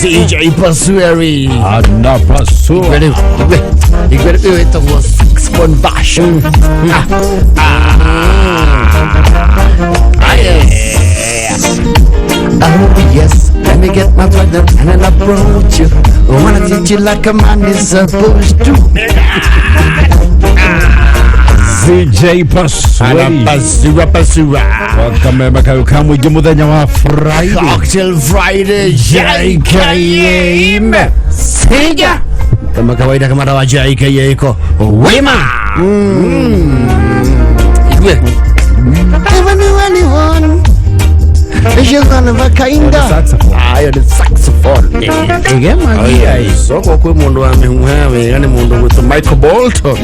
CJ Pasueri. Anapasua. Igwe igwe igwe ĩyo ĩtagwo saxophone version. Ah, ah. Ah, yes. Oh yes, let me get my brother and then approach you. I wanna teach you like a man is supposed to. CJ Pasueri. Anapasua pasua. Wakameme kayo ka mũingĩ mũthenya wa Friday. Cocktail Friday JKM. Siga kama kawaida, kama dawa JKA iko wima. Igwe. Never knew anyone. She's one of a kind. Saxophone. Ayo ni saxophone. Ĩgemagia ĩ. Soko kwĩ mũndũ wa mĩhuha wega nĩ mũndũ gwĩtwo Michael Bolton.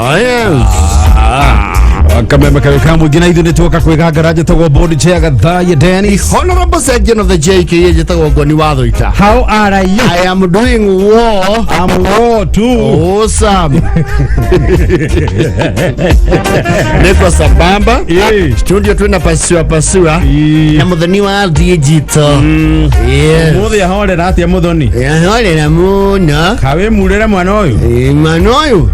Oh, yes. Wakameme kayo ka mũingĩ na ithuĩ nĩ tuoka kwĩgangara njĩtagwo board chair Gathaye Dennis. Honorable Sergeant of the JKA njĩtagwo Ngoni wa Thũita. How are you? I am doing war. I'm war too. Awesome. Niko sambamba. Ĩ. Studio twina pasua pasua Ĩ. na muthoni wa digital. Yes. Mũthĩ ahorera atĩa mũthoni? Ahorera muno. Kawe murĩre mwana ũyũ. Ĩ, mwana ũyũ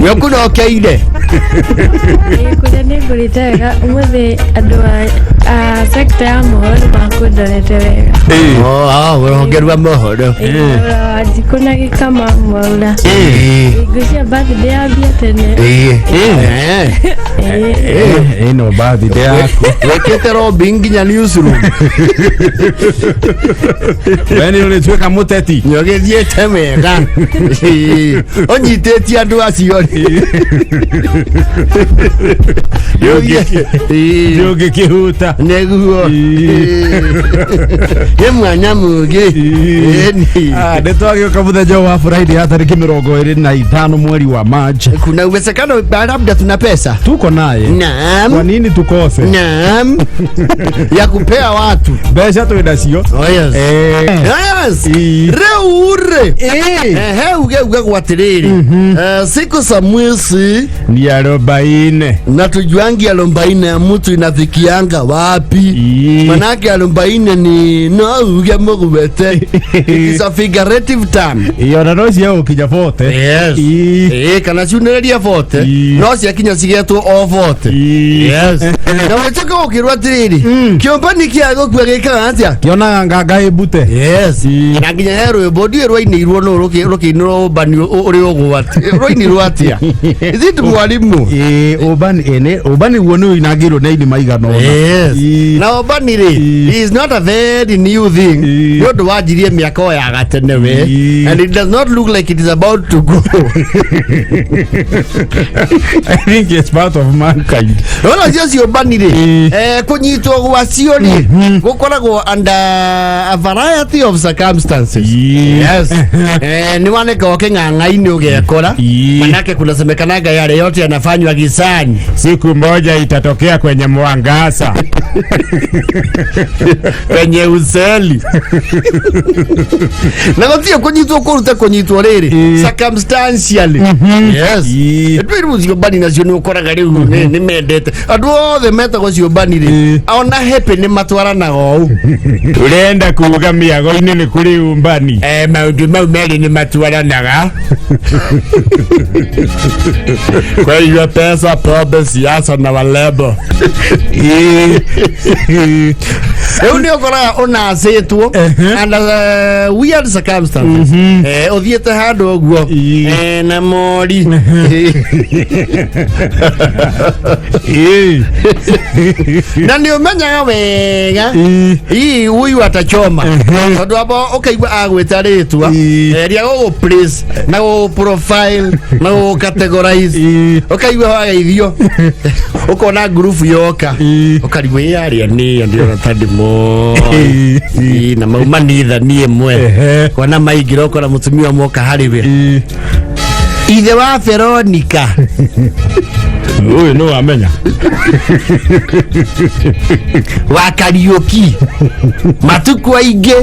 we ũkũnokeire. Ĩĩ, kũrĩa nĩ ngũrĩte wega ũmũthĩ andũ a sector ya mohoro nĩ makũndorete wega. Oh, ah, rũhonge rwa mohoro. Ĩĩ, Mwaura wa Njikũ na Gĩkama Mwaura. Ĩ. Ngwĩciria birthday yambia tene. Ĩ. Eh. Ĩĩ. Ĩno birthday yaku. Wĩkĩte lobbying nginya newsroom. We nĩ ũrĩtuĩka mũteti. Nĩũgĩthiĩte wega. Ĩ. Ũnyitĩtie andũ acio rĩ. Ĩ. Ndũngĩkĩhuta. Nĩguo. Ĩ mwana mũgĩ. Ĩni. Nĩ twagĩũka mũthenya wa Friday ya tarĩki 25 mweri wa March. Kuna uwezekano labda tuna pesa. Tuko naye. Naam. Kwa nini tukose? Naam. Ya kupea watu. Mbeca twĩ nacio. Oh yes. Eh. Yes. Ĩ. Rĩu rĩ. Ĩ. Ehe uge ugagwo atĩrĩrĩ. Siku za mwezi Ni 40. na tujuangi 40 ya mtu inafikianga wapi? Ĩ. Manake 40 ni no uge mũgwete. It is a figurative term. Ĩ, ona no cia gũkinya 40. Yes. Ĩ. Ĩ, kana ciunĩrĩrie 40. Ĩ. No ciakinya cigetwo o 40. Ĩ. Yes. Na ũgĩcoka ũkĩrwo atĩrĩrĩ, kĩũmbani kĩa gũkua gĩkaga atĩa? Kĩonaga nganga ĩmbute. Yes. Ĩ. Na nginya he rwĩmbo ndiũĩ rwainĩirwo nũ rũkĩinĩrwo ũmbani ũrĩ ũgwati. Rwainirwo atĩa? Is it mwalimu? Ĩ, ũmbani ĩ, ũmbani guo nĩ ũinangĩirwo nĩ aini maigana ũna. Yes. Ĩ. Na ũmbani rĩ, Ĩ. is not a very new thing. Ĩ. Nĩ ũndũ wanjirie mĩaka o ya gatene we. Ĩ. And it does not look like it is about to go. I think it's part of mankind. Ona cio ciũmbani rĩ, Ĩ. kũnyitwo gwacio rĩ, gũkoragwo under a variety of circumstances. Ĩ. Yes. Nĩ waneka ũkĩng'ang'a-inĩ ũgekora. Ĩ. Manake kunasemekanaga yale yote yanafanywa gizani. Siku moja itatokea kwenye mwangaza. Kwenye useli. Na gũtirĩ kũnyitwo kũruta kũnyitwo rĩrĩ Ĩ. circumstantially. Yes. Ĩ. Rĩu ciũmbani nacio nĩ ũkoraga rĩu nĩ mendete andũ othe metagwo ciũmbani rĩ, ona happy nĩ matwaranaga ũũ. Urenda kuga mĩago-inĩ nĩ kũrĩ umbani. Maũndũ mau merĩ nĩ matwaranaga. Kwa hiyo pesa, pombe, siasa na walebo. Rĩu nĩ ũkoraga ũnacĩtwo under weird circumstances. Ũthiĩte handũ ũguo Ĩ. na mori. Ĩ. Na nĩ ũmenyaga wega Ĩ. hii huyu atachoma tondũ amba ũkaigua agwĩta rĩtwa Ĩ. rĩa gũgũ place na gũgũ profile na gũgũ categorize. Ĩ. Ũkaigua wageithio ũkona ngurubu yoka. Ĩ. Ũkarigwo ĩ arĩa nĩyo ndĩrona ta ndĩmoĩ. Ĩ. Ĩ, na mauma nĩ ithani ĩmwe. Ehe. Kona maingĩra ũkora mũtumia ũmwe oka harĩ we. Ĩ. Ithe wa Veronica. Ũyũ nĩ wamenya. Wa Kariũki matukũ aingĩ.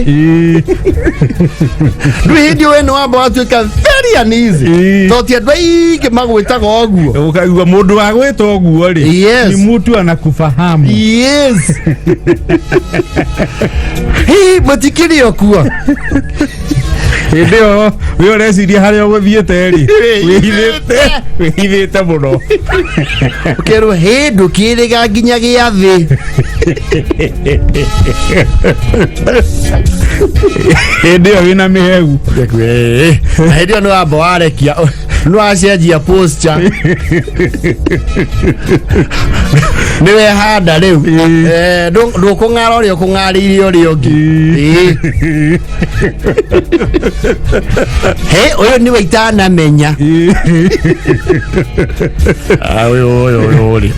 Ndũĩ hĩndĩ we nĩ wamba watuĩka very uneasy. Tondũ ti andũ aingĩ magwĩtaga ũguo. Ũkaigua mũndũ wa gwĩta ũguo rĩ, Yes. ni mtu anakufahamu. Yes. Hihi mũtikĩrĩ o kuo? Hĩndĩ ĩyo we ũreciria harĩa ũgũthiĩte rĩ, wĩhithĩte, wĩhithĩte mũno. Ũkerwo hĩ ndũkĩrĩga nginya gĩathĩ. Hĩndĩ ĩyo wĩna mĩhehu. Na hĩndĩ ĩyo nĩ wamba warekia, nĩ wacenjia posture, nĩ wehanda rĩu. Eh, ndũkũng'ara ũrĩa ũkũng'arĩire ũrĩa ũngĩ. Ĩĩ. He ũyũ nĩwe itanamenya. Ah, ũyũ ũyũ ũyũ ũrĩ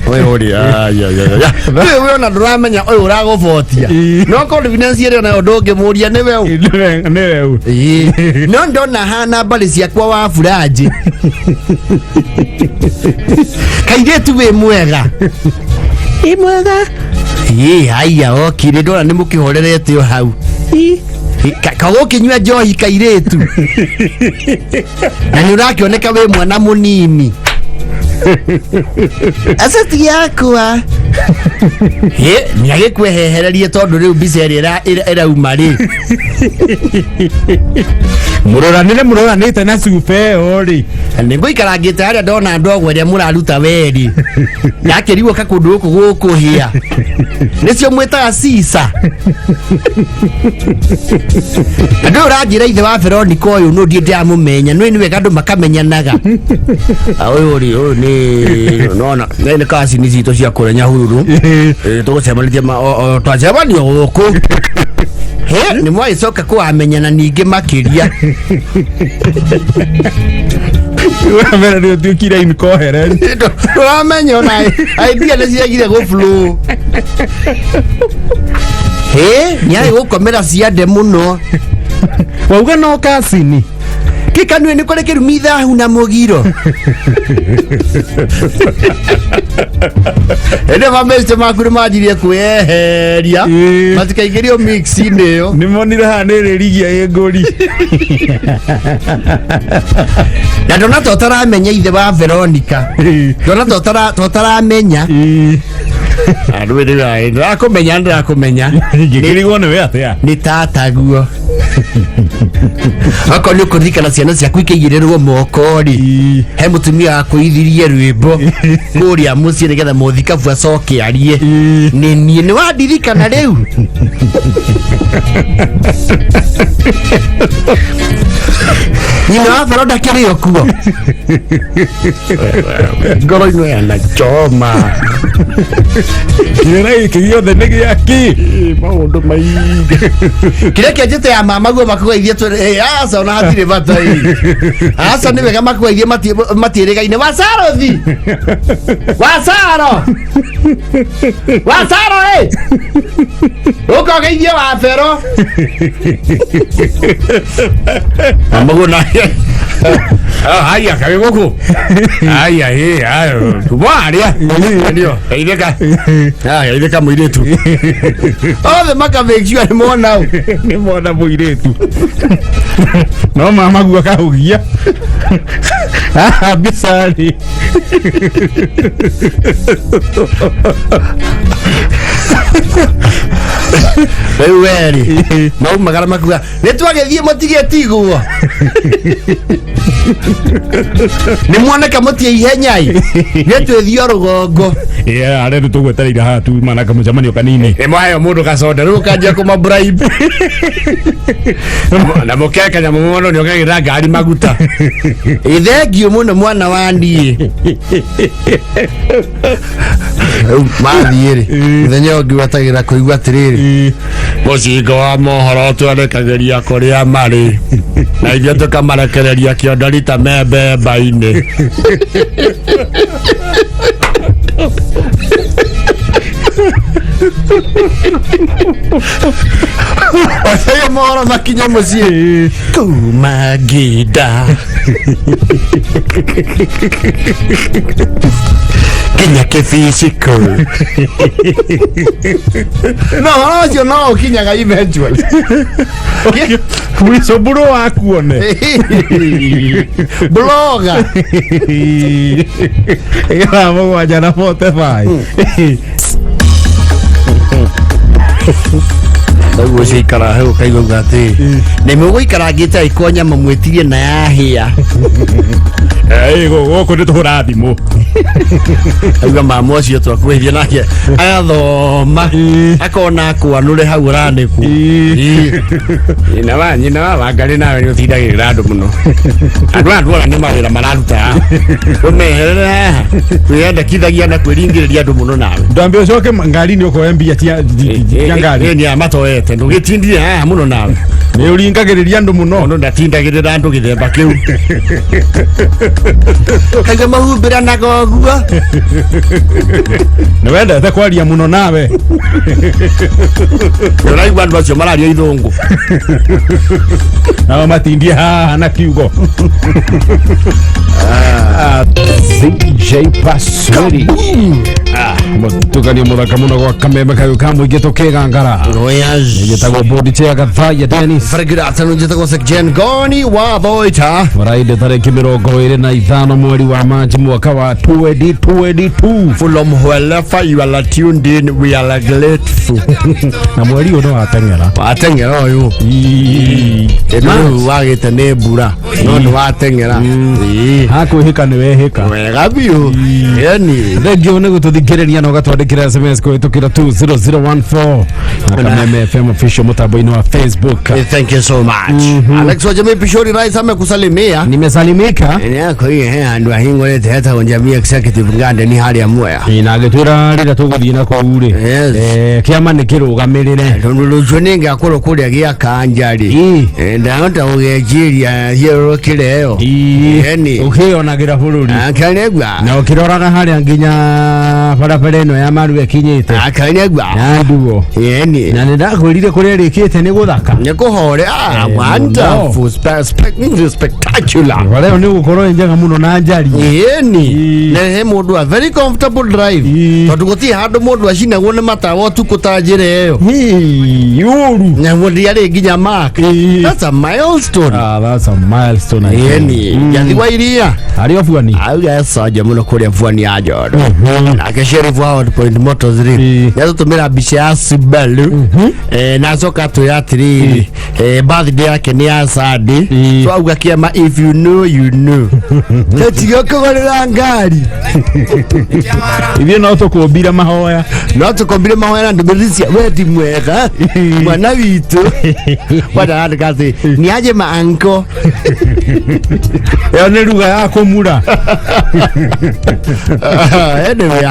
ũyũ ũrĩ ai, ai, ai, ai. Ũyũ we ona ndũramenya ũyũ ũragũbotia, no confidence ĩrĩa nayo ndũngĩmũria nĩwe ũ. Nĩwe ũ. Ĩĩ. No ndona hana mbarĩ ciakwa wa buranjĩ kairĩtu wĩ mwega, ĩ mwega. Ĩ haiya, okire ndona nĩ mũkĩhorerete o hau. Ĩ, kagũkĩnyua njohi kairĩtu na nĩ ũrakĩoneka wĩ mwana mũnini aceti yakwa. Ĩ nĩ agĩkwehehererie tondũ rĩu mbica ĩrĩa ĩrauma rĩ. Mũroranĩre mũroranĩte na cuba ĩyo rĩ. Nĩ ngũikarangĩte harĩa ndona ndogo ĩrĩa mũraruta werĩ yakĩrigwo ka kũndũ gũkũ gũkũhĩa nĩcio mwĩtaga sisa. Andũ ũyũ ũranjĩra ithe wa Veronica ũyũ nũ ndiĩ ndĩramũmenya nĩ wega andũ makamenyanaga. Ah, ũyũ rĩ, ũyũ nĩ nona nĩ kacini citũ cia kũrĩa Nyahururu. Eh, tũgũcemanĩtie twacemanio gũkũ. He nĩ mwagĩcoka kũwamenyana ningĩ makĩria. Wambere nĩ ũtuĩkire incoherent. Ndũramenya ona idea nĩ ciagire gũ flow. Hĩ nĩ arĩ gũkomera ciande mũno. Wauga no kacini. Kĩkanue nĩ kũrĩ kĩrumi thahu na mũgiro. Ĩndĩ mamĩcite maku nĩ manjirie kwĩyeheria. Ĩĩ. Matikaingĩrio mix-inĩ ĩyo. Nĩ monire haha nĩ rĩrigia ĩ ngũri. Na ndona ta ũtaramenya ithe wa Veronica, ndona ta ũtaramenya. Andũ ndĩrakũmenya, ndĩrakũmenya. Ngĩkĩrigwo nĩwe atĩa. Nĩ tataguo okorwo nĩ ũkũririkana ciana ciaku ikĩigĩrĩrwo moko rĩ, he mũtumia wakũithirie rwĩmbo kũrĩa mũciĩ nĩgetha mũthikabu acoke arie nĩ niĩ nĩ wandirikana rĩu. Nyina wa bero ndakĩrĩ o kuo ngoro ino yanachoma. Kĩrĩra gĩkĩ gĩothe nĩ gĩakĩ? Maũndũ maingĩ kĩrĩa kĩanjĩte ya mama guo makũgeithie twĩre aca ona hatirĩ bata ĩ aca nĩ wega makũgeithie matiĩrĩgaine wacarothi wacaro wacaro ĩ ũka ũgeithie wa bero mama guo na haya kaĩ gũkũ haya ĩ haya tumwarĩa ndio geithĩka. Ah, geithĩka mũirĩtu othe maka make sure nĩ mona ũ. Nĩ mona mũirĩtu no mama guo akahugia haha mbica rĩ. Rĩu werĩ maumagara makuga nĩ twagĩthiĩ mũtigĩtigwo nĩ mwoneka mũtie ihenya ĩ nĩ twĩthiĩ o rũgongo. Arĩa rĩu tũgwetereire haha tuma na kamũcemanio kanini. Nĩ mwaheo mũndũ gaconda rĩu ũkanjia kũma bribe na mũkeka nyamũ mũno nĩ ũkagĩra ngari maguta. Ĩ thengiũ mũno mwana wa niĩ. Rĩu mathiĩ rĩ, mũthenya ũngĩ wetagĩra kũigua atĩrĩrĩ, mũcingo wa mohoro twarekagĩria kũrĩa marĩ na ithuĩ tũkamarekereria kĩondo rita me mbemba-inĩ. Oceyo mohoro makinya mũciĩ kuma nginda nginya kĩbicikũ no ũhoro ũcio no ũkinyaga eventually. Wicũmbũrũ wakuone. Blogger. Thaa 7 na 45. Rĩu ũcio ikara hau ũkaigua uga atĩ nĩ mũgũikarangĩte angĩkorwo nyama mwĩtirie na yahĩa. Gũkũ nĩ tũhũra thimũ. Aigua mama ũcio twakuhĩrie nake agathoma akona akwanũre hau ũranĩkwo. Nyina wa Wangarĩ nawe nĩ ũtindagĩrĩra andũ mũno. Andũ aya ndwona nĩ mawĩra mararuta haha, ũmeherere haha kwĩyandĩkithagia na kwĩringĩrĩria andũ mũno nawe. Ndambe ũcoke ngari-inĩ ũkoe mbia cia ngari. Ĩ nĩ amatoete ndũgĩtindire haha mũno nawe. Nĩ ũringagĩrĩria andũ mũno. Mũndũ ndatindagĩrĩra andũ gĩthemba kĩu. Kaigua mahumbĩranaga ũguo. Nĩ wendete kwaria mũno nawe. Ũraigua andũ acio mararia ithũngũ. Nao matindie haha na kiugo. CJ Pasweri mũtukanio mũthaka mũno gwa kameme kayũ ka mũingĩ tũkĩgangara. Gĩtagwo bodi chair Gathaiya Dennis. Very good afternoon, njĩtagwo Sekjen Goni wa Thoita. Friday tarĩki 25 mweri wa Machi mwaka wa 2022. From wherever you are tuned in, we are grateful. Na mweri ũyũ nĩ wateng'era. Wateng'era ũyũ. Ĩno rĩu wagĩte nĩ mbura no nĩ wateng'era. Ĩĩ. Hakwĩhĩka nĩ wehĩka. Wega biũ. Ĩni. Thengio nĩ gũtũthikĩrĩria na ũgatwandĩkĩra SMS kũhĩtũkĩra 20014 na Kameme FM official mũtambo-inĩ wa Facebook. Thank you so much. Alex wa Jamii Pishori Rais amekusalimia. Nimesalimika. Yako hii he andu ahingũrĩte hetagwo Jamii Executive Garden harĩa Mwea. Na agĩtwĩra rĩrĩa tũgũthiĩ na kũu rĩ, Yes. kĩama nĩ kĩrũgamĩrĩre. Tondũ rũciũ nĩngakorwo kũrĩa gĩa kanja rĩ, ndahota gũgeciria thiũrũrũkĩre ĩyo. Ĩni. Ũkĩyonagĩra bũrũri. Akanegua. Na ũkĩroraga harĩa nginya barabara ĩno ya maru ĩkinyĩte. Akanegua. Na nduo. Ĩni. Na nĩ ndakwĩrire kũrĩa ĩrĩkĩte nĩ gũthaka. Nĩ kũhore. Wonderful, spectacular. Barabara ĩyo nĩ gũkorwo ĩ njega mũno na njari. Ĩni. Na he mũndũ a very comfortable drive. Tondũ gũtirĩ handũ mũndũ acinagwo nĩ matawa ũtukũ ta njĩra ĩyo. Ũru. Nyamũ ndiarĩ nginya mark. That's a milestone. Ah, that's a milestone. I think. Ĩni. Njathi wa iria. Harĩ o buani. Auga ecoja mũno kũrĩa buani ya Njondo. Nake Sheriff wa Hot Point Motors rĩ, nĩatũtũmĩra mbica ya Subaru. Na acoka atwĩra atĩrĩrĩ, birthday yake nĩ ya Sunday. So auga kĩama if you know you know. Tũtige kũgũrĩra ngari. Ithuĩ no tũkũmbire mahoya. No tũkombire mahoya na ndũmĩrĩri cia wendi mwega mwana witũ. Bwana arandĩka atĩ nĩ aje ma anko. Ĩyo nĩ ruga ya kũmura. Anyway,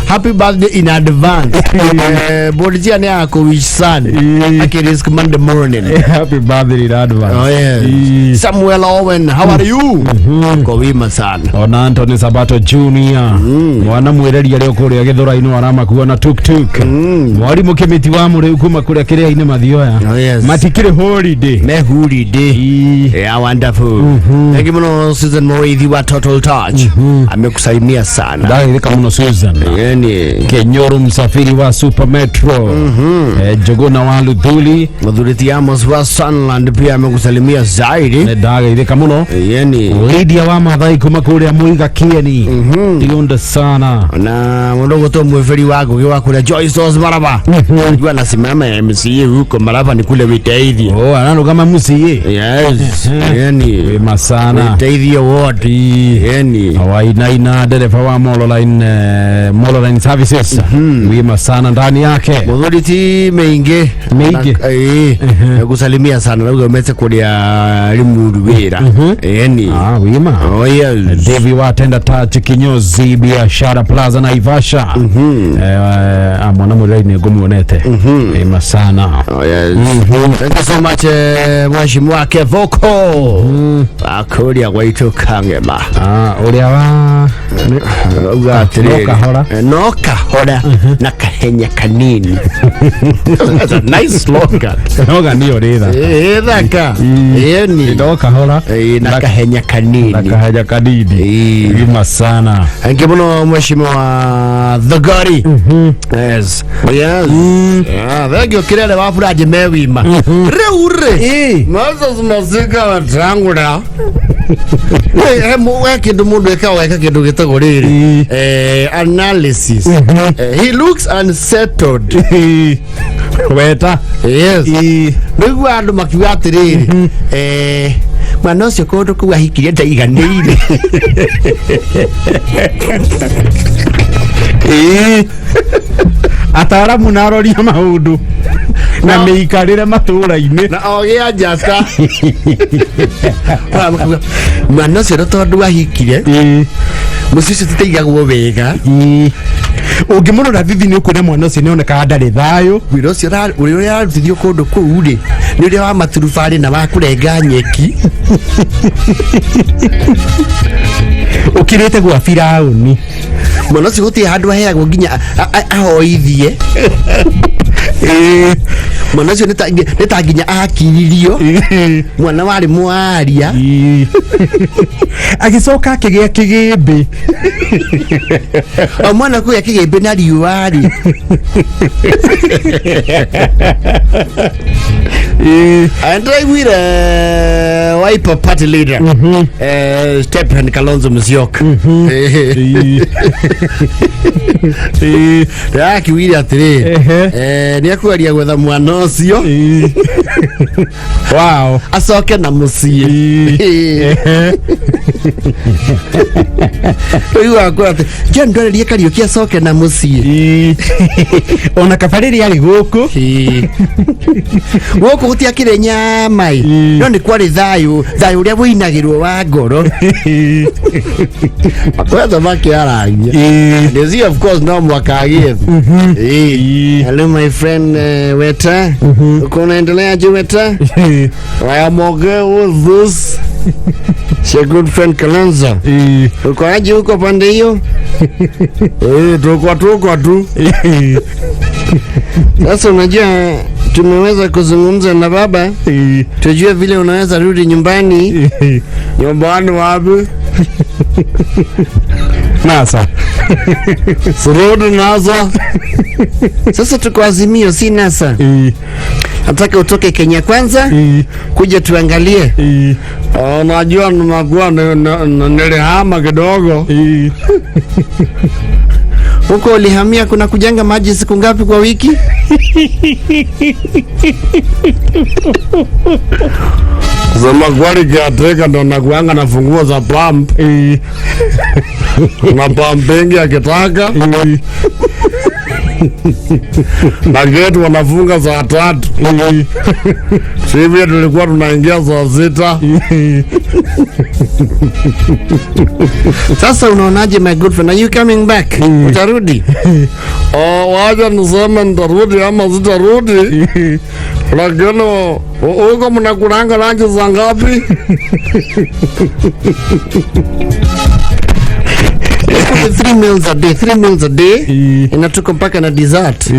happy birthday in advance. Bodi nĩ ya kũ-wish son. Akĩ-risk Monday morning. Happy birthday in advance. Oh, yes. Samuel Owen, how are you? Uko wima sana. Ona Anthony Sabato Junior mwana mwĩreri arĩ o kũrĩa gĩthũra-inĩ aramakuo na tuk-tuk. Mwarimũ Kĩmĩti wa Mũrĩu kuma kũrĩa kĩrĩa-inĩ Mathioya. Oh, yes. Matikĩrĩ holiday. Me holiday. Yeah, wonderful. Thank you muno Susan Morithi wa Total Touch. Amekusalimia sana. Ndageithĩka mũno Susan. Yani Kenyoro msafiri wa Super Metro. Njũgũna wa Luthuli. Muthuriti Amos wa Sunland pia amekusalimia zaidi. Ndageithĩka mũno. Yani Lydia wa Mathai kuma kũrĩa Muiga Kieni. Tiunda sana. Na mundu gutwo mwiferi wa ngugi wa kuria Joyce Os Maraba. Najua anasimama MCA huko Maraba ni kule Witeithie. Oh, ararũgama MCA. Yes. Yani Wema sana. Witeithie ward. Yani Wainaina dereva wa Mololine, Mololine Services. Wima sana ndani yake. Muthuriti Meingi. Meingi. Kusalimia sana nauga umete kuria Limuru wira. Yani Ah, wima. Oh yes. Devi wa Tenda Touch Kinyozi Biashara Plaza Naivasha. Mwana mũrĩi nĩ ngũmuonete. Wima sana. Oh yes. Thank you so much Mheshimiwa Kevoko. Akuria gwaitu Kangema. Ah, ũrĩa wa Auga No atĩrĩrĩ. kahora. No kahora na kahenya kanini. That's a nice slogan. Slogan ĩyo rĩ thaka. Ĩ thaka. Ĩni. No kahora Ĩ, na kahenya na kanini. kahenya kanini. Ĩ. Gima sana. Thank you muno, Mheshimiwa Thogori. Yes. Yes. Ah, thank you kirere wa Furaji mewima. Rĩu rĩ. Moses Masika Wetangula. We kindu mundu ekaga weka kindu gitagwo riri analysis. He looks unsettled. Weta. Yes. Nĩguo andũ makiuga atĩrĩrĩ, mwana ũcio kũndũ kũu ahikirie ndaiganĩire. Ataaramu na aroria maũndũ na No. mĩikarĩre matũũra-inĩ. Na ogĩa njata. Mara makiuga, mwana ũcio no tondũ ahikire mũciĩ ũcio tũtaigagwo wega. Ũngĩmũrora thithi nĩ ũkuona mwana ũcio nĩonekaga ndarĩ thayũ. Wĩra ũcio ũrĩa ũrarutithio kũndũ kũu rĩ nĩ ũrĩa wa maturubarĩ na wa kũrenga nyeki. Ũkirĩte gwa Firaũni. Mwana ũcio gũtirĩ handũ aheagwo nginya ahoithie. Mwana ũcio nĩ ta nginya akiririo. Mwana warĩ mwaria. Agĩcoka akĩgĩa kĩgĩmbĩ. O mwana kũgĩa kĩgĩmbĩ na riũa rĩ. Ndĩraiguire Wiper Party leader Stephen Kalonzo Musyoka ndĩrakiugire atĩrĩrĩ, nĩ ekũgeria gwetha mwana ũcio Wow. acoke na mũciĩ. Ũiguaga kwĩra atĩ John ndwarerie Kariũki acoke na mũciĩ. Ona kaba rĩrĩa arĩ gũkũ. Gũkũ gũtiakĩrĩ nyama ĩ, no nĩ kwarĩ thayũ, thayũ ũrĩa wũinagĩrwo wa ngoro. Makwetha makĩaragia. Ndezi of course no mwaka agĩethu. Hello my friend, Weta. Uko unaendelea aje, Weta? I am okay with this. It's your good friend Kalonzo. Uko aje huko pande hiyo? Tuko tu. Sasa unajua tumeweza kuzungumza na baba tujue vile unaweza rudi nyumbani. Nyumbani wapi? Nasa. Surudi NASA. Sasa tuko Azimio, si NASA. Nataka utoke Kenya Kwanza kuja tuangalie. Unajua nimekuwa nilihama kidogo. Huko ulihamia kuna kujanga maji siku ngapi kwa wiki? Kusema kweli kiateka ndo nakuanga na funguo za pump. Na pumping akitaka. Na gate wanafunga saa 3. Sivyo tulikuwa tunaingia saa 6. Sasa unaonaje my good friend? Are you coming back? Utarudi? Wacha niseme nitarudi ama sitarudi. Lakini huko mnakulanga lunch za ngapi? 3 meals a day, 3 meals a day. Inatoka mpaka na dessert.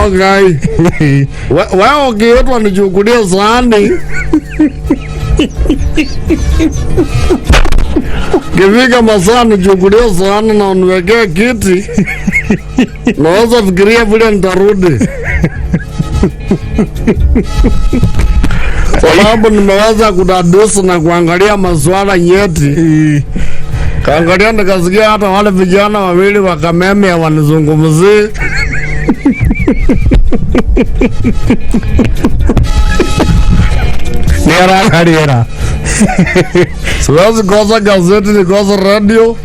Okay. Wewe ukiitwa nichukulie sahani. Kifika masaa nichukulie sahani na uniwekee kiti. Naweza fikiria vile nitarudi. Sababu nimeweza kudadusu na kuangalia masuala nyeti. Kaangalia nikasikia hata wale vijana wawili wa Kameme wanizungumzie. Nĩ arakarĩra. Siwezi kosa gazeti, nikosa radio.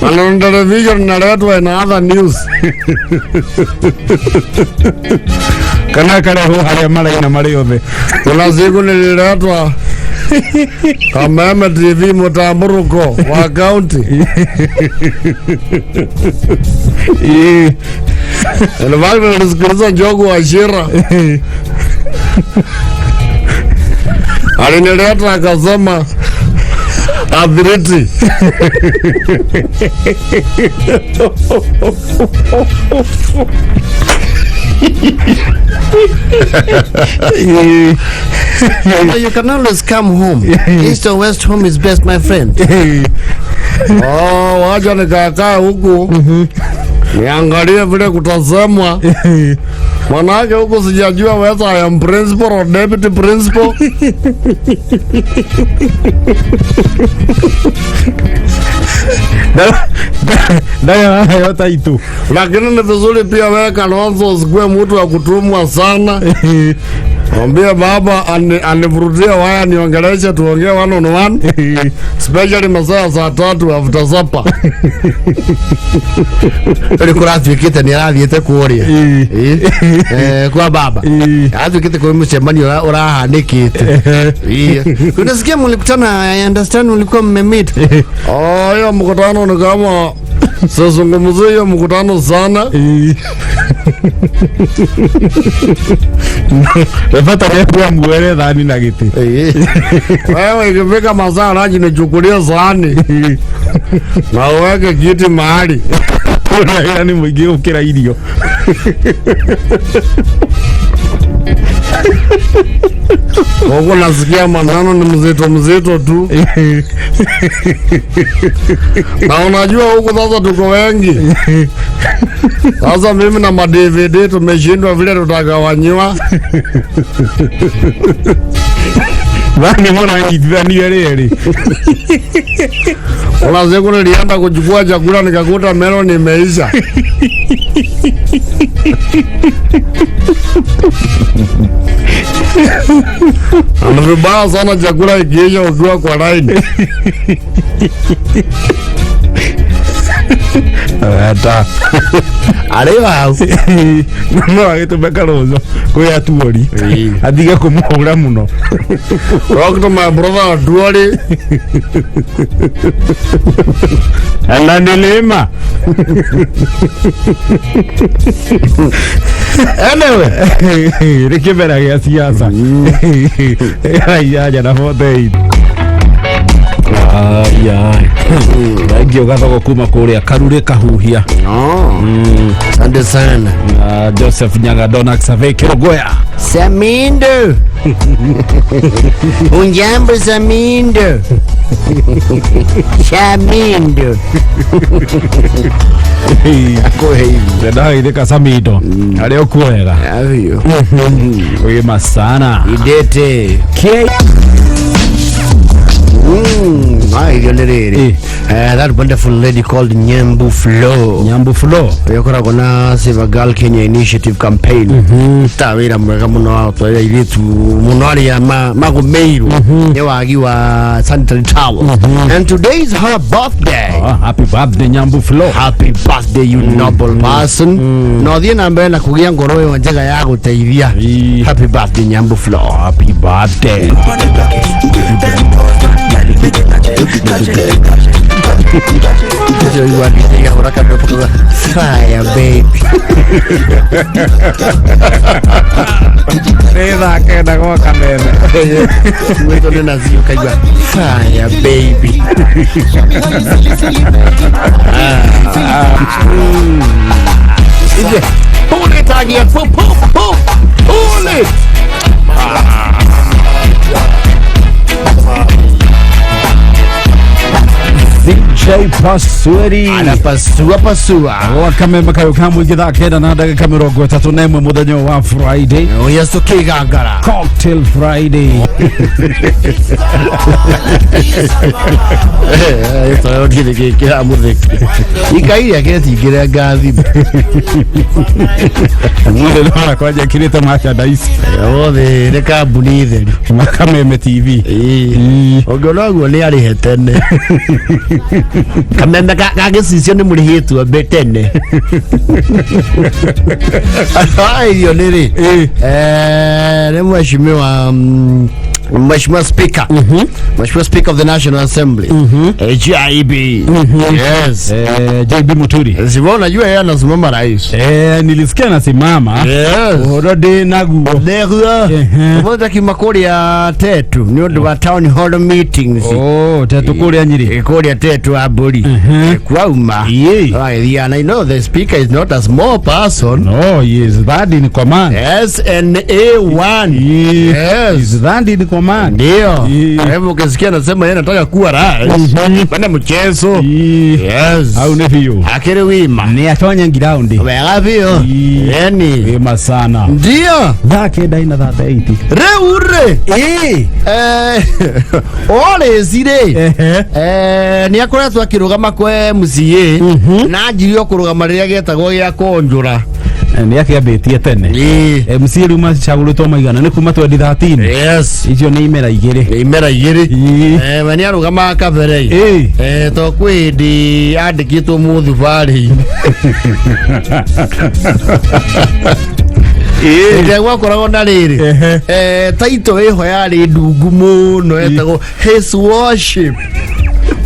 Na television inaletwa ina other news. Kana karehwo harĩa maraina marĩ othe. Kuna siku nililetwa Kameme TV mtamburuko wa county. Nilibaki nilisikiliza Njogu wa Shira. Alinileta akasema Athiriti. You can always come home. East or west, home is best, my friend. Oh, wacha nikakaa huku niangalie vile kutasemwa. Manake huku sijajua whether I am principal or deputy principal. Ndagä taitu. Lakini ni vizuri pia wewe Kalonzo usikuwe mtu wa kutumwa sana. Mwambie baba anivurutie waya niongeleshe, tuongee one on one, especially masaa ya saa 3 after supper. Rä kå ratuä kä te nä arathiä te kå rä a kwa baba aratuä kä te kwä må cemanio å rahanä kä te. Unasikia mlikutana, I understand mlikuwa mmemeet. Oh, hiyo mkutano ni kama sizungumzie hiyo mkutano sana. Bata nä muere thani na gä tä. Wewe ikifika masaa raji nichukulie sahani na uweke kiti mahali. Nä må ingä gå kä ra irio. Huku nasikia maneno ni mzito mzito tu, na unajua huku sasa tuko wengi. Sasa mimi na ma DVD tumeshindwa vile tutagawanyiwa. Thani mũranyitithanire rĩrĩ. Kuna siku nilienda kuchukua chakula nikakuta melon imeisha. Ni vibaya sana chakula ikiisha ukiwa kwa line. Ata Arĩ hau. No agĩtũme Kalonzo kwĩ atuori atige kũmũhũra mũno. Talk to my brother Atuori. Na nilima. Anyway, Nĩ kĩmera gĩa siasa inyanya na 48. Thengio gathogo kuma kũrĩa Karurĩ Kahuhia. No. Asante sana. Na Joseph Nyaga Donak Survey Kĩrũngũya. Samindo. Unjambo Samindo. Samindo. Ndagithĩka Samindo arĩa ũkuohera. Avio. Wĩma sana. Idete. K Irio nĩ rĩrĩ. That wonderful lady called Nyambu Flo. Nyambu Flo. Ũrĩa ũkoragwo na Save a Girl Kenya Initiative campaign. Ta wĩra mwega mũno wa gũtwarĩra airĩtu mũno arĩa magũmĩirwo nĩ wagi wa sanitary towel. And today is her birthday. Oh, happy birthday Nyambu Flo. Happy birthday, you noble person. Na ũthiĩ na mbere na kũgĩa ngoro ĩyo njega ya gũteithia. Happy birthday, Nyambu Flo. Happy birthday. Fire baby. Nĩ thaa kenda gwa kameme. Wĩtwo nĩ nazi ũkaigua fire baby. Pull it again, pull, pull, pull, pull it. DJ Paswedi. Anapasua pasua. Gwa kameme kayũ ka mũingĩ thaa kenda na ndagĩka 31 mũthenya wa Friday. Oh yes, tukigangara. Cocktail Friday. Ĩtoyo ndirĩ gĩkĩramũtheki. Ikai rĩake rĩtingĩrenga thimũ. Mũthĩ ndona kwanja ĩkĩrĩte merchandise. Othe nĩ kambuni theru. Makameme TV. Ũngĩona ũguo nĩ arĩhe tene. Kameme ga gĩcicio nĩ mũrĩhĩtwo mbe tene. Irio nĩ rĩ, nĩ mheshimiwa Mheshimiwa Speaker, Mheshimiwa Speaker of the National Assembly, HIB. Yes. JB Muturi. Sivyo, unajua yeye anasimama rais. Nilisikia nasimama. Yes. Ũhoro ndĩ naguo. Ndegwa. Ũmũthĩ akiuma kũrĩa Tetu nĩ ũndũ wa town hall meetings. Oh, Tetu kũrĩa Nyĩrĩ. Kũrĩa Tetu wa Mbũri. Kwauma. Agĩthiaga na you know the speaker is not a small person. No, he is that in command. SNA1. He Yes. is that in command. Ndio. Ii. Kwa hivyo ukisikia anasema yeye anataka kuwa rais, bana mchezo. Yes. Au nĩ biũ. Akĩrĩ wima. Nĩ atonye ngiraundi. Wega biũ. Ii. Yani. Wima sana. Ndio. Thaa kenda ina thate eight. Rĩu rĩ. Always rĩ. Nĩ akoretwo akĩrũgama kwa MCA na anjirie o kũrũgama rĩrĩa gĩetagwo gĩa kũnjũra. Nĩ akĩambĩtie tene. MC rĩu macagũrĩtwo maigana nĩ kuma 2013. Yes. Icio nĩ imera igĩrĩ. Nĩ imera igĩrĩ. We nĩ arũgamaga kabere. To kwĩ hĩndĩ andĩkĩtwo mũthubarĩ-inĩ. Hĩndĩ ĩrĩa gwakoragwo na rĩrĩ, taito ĩho yarĩ ndungu mũno etagwo His Worship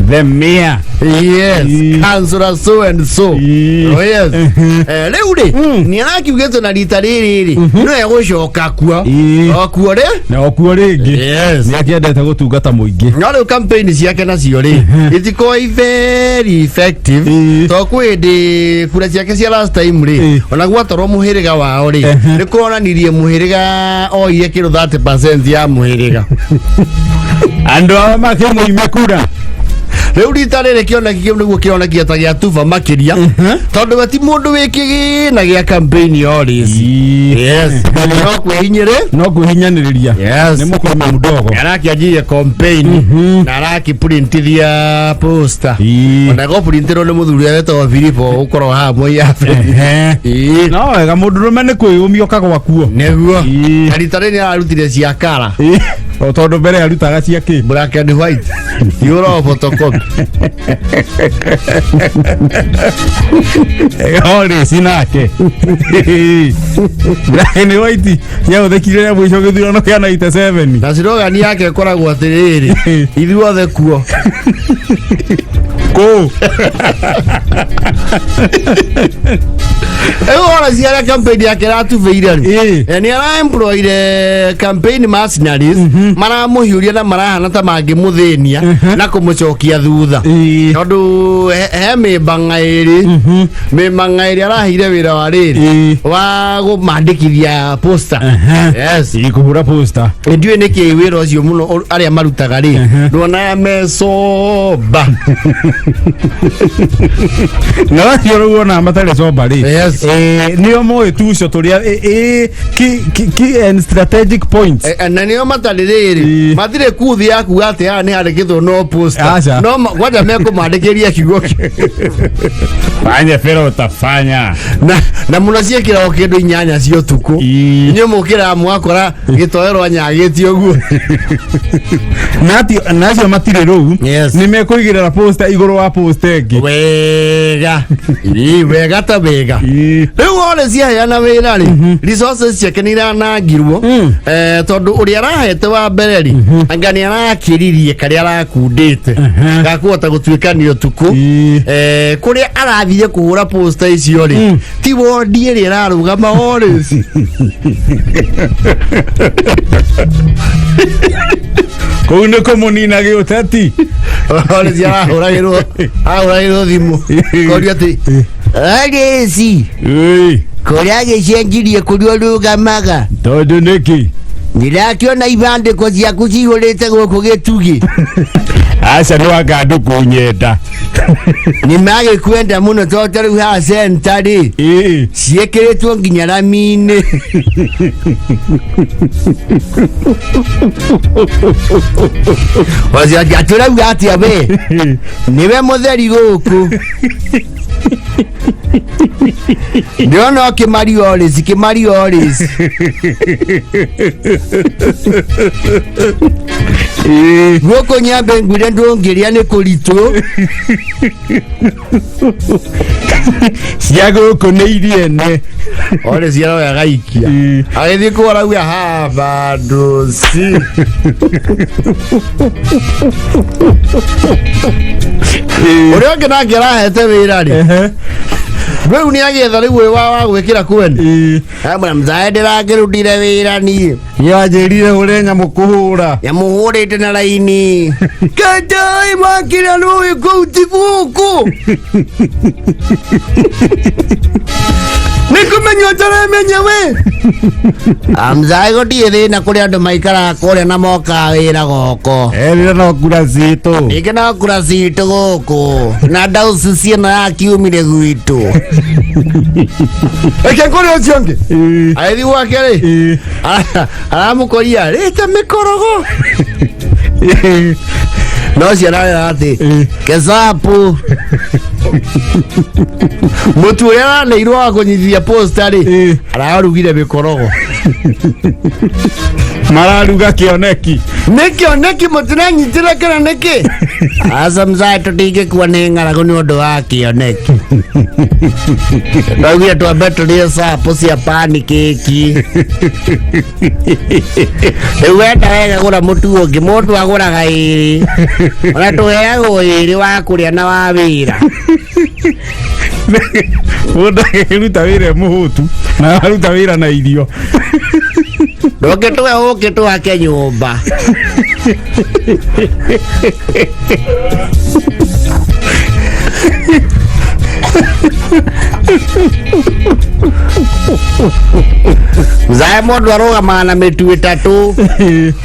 The Mayor. Yes. Councillor so and so. Oh, yes. Rĩu rĩ, nĩ arakiugĩtwo na rita rĩrĩ rĩ no egũcoka kuo. O kuo rĩ. Na okuo rĩngĩ. Yes. Nĩ akĩendete gũtungata mũingĩ. No rĩu campaign ciake nacio rĩ itikoragwo i very effective, to kwĩ hĩndĩ kura ciake cia last time rĩ, ona gwatorwo mũhĩrĩga wao rĩ, nĩ kuonanirie mũhĩrĩga oire kĩndũ 30% ya mũhĩrĩga. Andũ ao makĩmũime kura. Rĩu rita rĩrĩ kĩoneki kĩu nĩguo kĩronekia ta gĩa tuba makĩria, tondũ we ti mũndũ wĩ kĩgĩna gĩa campaign always. Yes, no kwĩhinyĩrĩ. No kwĩhinyanĩrĩria. Yes. Nĩ mũkũrũme mdogo. Arakĩanjirie campaign na arakĩprintithia poster. Ona gũprintirwo nĩ mũthuri ũrĩa wetagwo Filipo ũkorwo haha Moi Avenue. No wega mũndũrũme nĩ kwĩyũmia ũkagwa kuo. Nĩguo. Na rita rĩrĩ ararutire cia kara. O tondũ mbere arutaga cia kĩ? Black and white. Yuro photocopy. Ore nake Black and white yahũthĩkire rĩa mũico gĩthurano kĩa 97. Na slogan yake ĩkoragwo atĩrĩrĩ, ithuothe kuo. Kũ? Rĩu ona ciarĩa campaign yake ĩratubĩire rĩ, nĩ araemployire campaign mercenaries maramũhiũria na marahana ta mangĩmũthĩnia na kũmũcokia thutha, tondũ he mĩmbang'a ĩrĩ, mĩmbang'a ĩrĩ araheire wĩra wa rĩrĩ wa kũmandĩkithia poster. Yes. Kũhũra poster. Ndiũĩ nĩkĩ wĩra ũcio mũno arĩa marutaga rĩ, nduonaga mecoba. Na acio rĩu ona matarĩ sober rĩ, Yes. Nĩo moĩ tuco tũrĩa key and strategic points. Na nĩo matarĩ rĩrĩ, matirĩ kuthi ya kuga atĩ haha nĩ handĩkĩtwo no poster. Aca. No kwanja mekũmandĩkĩria kiugo kĩu. Fanya fero utafanya. Na mũno ciĩkĩragwo kĩndũ 8 cia ũtukũ. Inyuĩ mũkĩraga mwakora gĩtoero anyagĩtie ũguo. Na acio matirĩ rũu. Yes. Nĩ mekũigĩrĩra poster igũrũ wa poster ĩngĩ. Wega. Ii, wega ta wega. Rĩu one ciaheana wĩra rĩ, resources ciake nĩ iranangirwo, tondũ ũrĩa arahete wa mbere rĩ, anga nĩ arakĩririe karĩa arakundĩte gakũhota gũtuĩkania ũtukũ. Kũrĩa arathire kũhũra poster icio rĩ, ti wondi ĩrĩa ĩrarũgama always. Kũu nĩ kũmũnina gĩũteti. Always arahũragĩrwo thimũ koria atĩ Alezi kũrĩa gĩcenjirie kũrĩa ũrũgamaga. Tondũ nĩkĩ? Ndĩrakĩona ibandĩko ciaku cihũrĩte gũkũ gĩtugĩ. Aca nĩ wanga andũ kũnyenda. Nĩ magĩkwenda mũno, tondũ ta rĩu haha center rĩ, ciĩkĩrĩtwo nginya rami-inĩ. Wacia tũrauga atĩa? We nĩwe mũtheri gũkũ, ndĩrona ũkĩmario always, kĩmario always gũkũ nyambe ngwire ndũngĩrĩa nĩ kũritũ. Cia gũkũ nĩ iriene. One ciana we agaikia. Agĩthiĩ kũu arauga ha bandũ ci. Ũrĩa ũngĩ nake arahete wĩra rĩ. Rĩu nĩ agĩetha rĩu ũyũ wa gwĩkĩra kwene. Amwe mzae ndĩrakĩrutire wĩra niĩ. Nĩanjĩrire hũre nyamũ kũhũra. Nyamũhũrĩte na raini. Ketai makira rũĩ kũu ti gũkũ. Nĩ kũmenya ũtaramenya we. Amzae gũtirĩ thĩna kũrĩ andũ maikaraga kũrĩa na mokaga wĩra gũkũ. Erire no kura citũ. Ningĩ no kura citũ gũkũ. Na ndauci ciĩno yakiumire gwitũ. Reke kũrĩ ũcio ũngĩ. Agĩthiĩ gwake rĩ. Aramũkoria rĩte mĩkorogo. No ciana rĩra atĩ kecapu mũtu ũrĩa araneirwo wa kũnyitithia posta rĩ ararugire mĩkorogo. Mararuga kĩoneki. Nĩ kĩoneki mũtiranyitĩra kana nĩkĩ? Aca mzae tũtingĩkua nĩ ng'aragu nĩ ũndũ wa kĩoneki. Ndaugire twambe tũrĩe capu cia panikĩki. Rĩu wenda wega gũra mũtu ũngĩ mũndũ agũraga ĩrĩ. Ona tũheagwo ĩrĩ wa kũrĩa na wa wĩra. Mũndũ akĩruta wĩra e mũhũtu na aruta wĩra na irio. Ndũngĩtũhe ũkĩ twake nyũmba. Mzae mũndũ arũgamaga na mĩtu ĩtatũ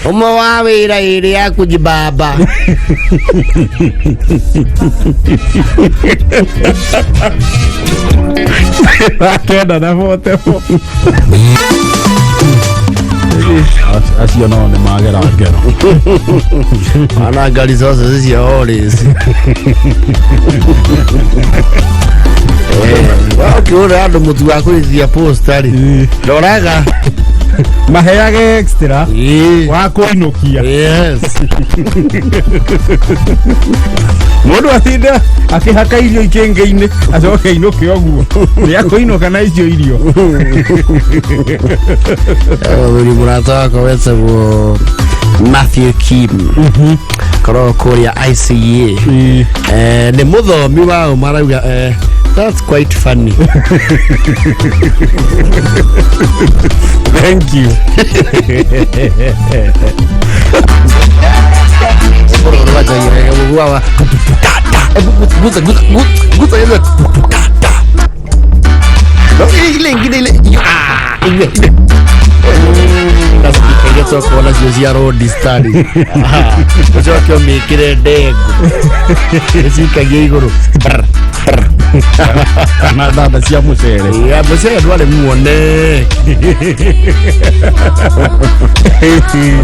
ũmwe wa wĩra ĩrĩ ya kujibaba. Akenda na bote bo. Acio nao nĩ magera ngero. Ana ngari zose cia Oris. Ũkĩũra andũ mũtu wa kũrĩithia posta rĩ ndoraga Maheage extra Ĩĩ. wa kũinũkia. Yes. Mũndũ atinda akĩhaka irio ikĩngĩ-inĩ acoke ainũke ũguo. Nĩ akũinũka na icio irio. Ũyũ mũrata wakwa wetagwo Matthew Kim koragwo kũrĩa ICA. Nĩ mũthomi wa ũma arauga that's quite funny. Thank you. Ile ingine ile ile kuona cio cia road study ucoke ũmĩkĩre ndengũ ĩcikagia igũrũ. Kana thanda cia mũcere. Ya mũcere ndwarĩ muone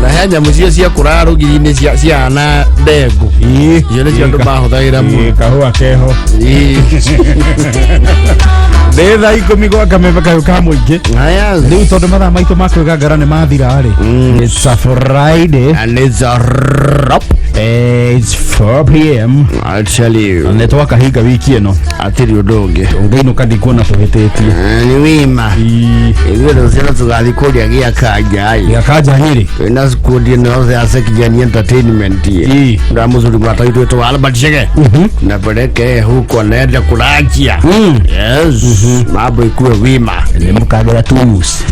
na he nyamũ cio cia kũraga rũgiri-inĩ ciahana ndengũ icio nĩcio andũ mahũthagĩra mũno. Kahũa keho. Nĩ thaa ikũmi gwa kameme kayũ ka mũingĩ. Haya. Rĩu tondũ mathaa maitũ ma kwĩgangara nĩ mathira rĩ. It's a Friday. And it's a wrap. It's 4 p.m. I tell you. Nĩ twakahinga wiki ĩno. Atirĩ ũndũ ũngĩ. Ũngĩinũka ndikuona tũhĩtĩtie. Nĩ wima. Ithuĩ rũciũ tũgathiĩ kũrĩa gĩa kanja ĩ. Gĩa kanja Nyĩrĩ. Twĩna squad ĩno yothe ya Sekjani Entertainment ĩ. Ndamũcuri mũrata witũ wĩtagwo Albert Chege. Napeleke huko anaenda kulachia. Yes. Mambo ikuwe wima. Nĩ mũkagera tuus.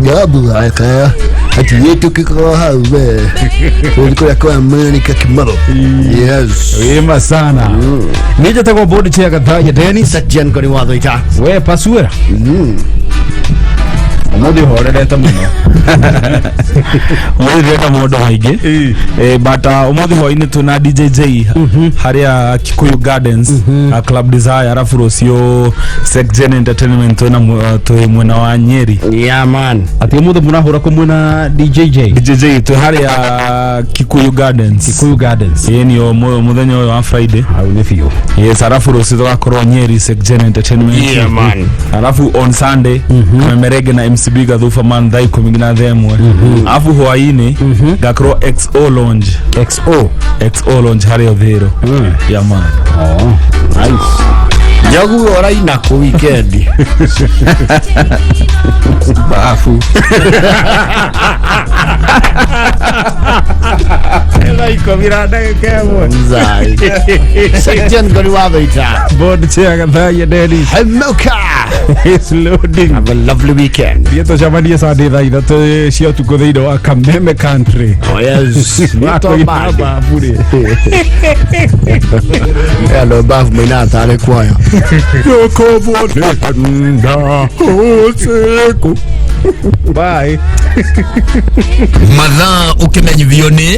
Babu aka ati yetu kiko hau we. Kũrĩa kwa America Kimaro. Yes. Wima sana. Niĩ njĩtagwo Board Chair Gathaiya Dennis. Sekjani kori watho ita. We pasuera. Ũmũthĩ ũhorerete mũno. Ũmũthĩ ndĩrenda maũndũ maingĩ. But ũmũthĩ hwaĩ-inĩ twĩna DJJ harĩa Kikuyu Gardens, Club Desire, arabu rũciũ Sekjen Entertainment twĩna twĩ mwena wa Nyeri. Yeah man. Atĩ ũmũthĩ mũrahũra kũ mwena DJJ? DJJ twĩ harĩa Kikuyu Gardens. Kikuyu Gardens. Ĩĩ nĩ mũthenya ũyũ wa Friday. Hau nĩ biũ. Yes, arabu rũciũ tũgakorwo Nyeri Sekjen Entertainment. Yeah man. Alafu on Sunday Kamemerege na MCB Gathufa man thaa ikũmi na thaa ĩmwe. Alafu hwaĩ-inĩ ngakorwo XO Lounge. XO. XO Lounge harĩa Ũthĩrũ. Yeah man. Oh, nice. Njogu ũraina kũ weekend? Bafu. Thaa ikũmi na ndagĩka ĩmwe. Mzai. Section Ngori wa Thũita. Board chair Gathaiya Dennis Hemuka. is loading. Have a lovely weekend. Thiĩ tũcemanie Sunday thaa ithatũ cia ũtukũ thĩinĩ wa Kameme Country. Oh yes. Nito Wakũina bad. bafu rĩ. Hello bafu maina tarĩ kwaya. Bye. Mathaa ũkĩmenyithio nĩ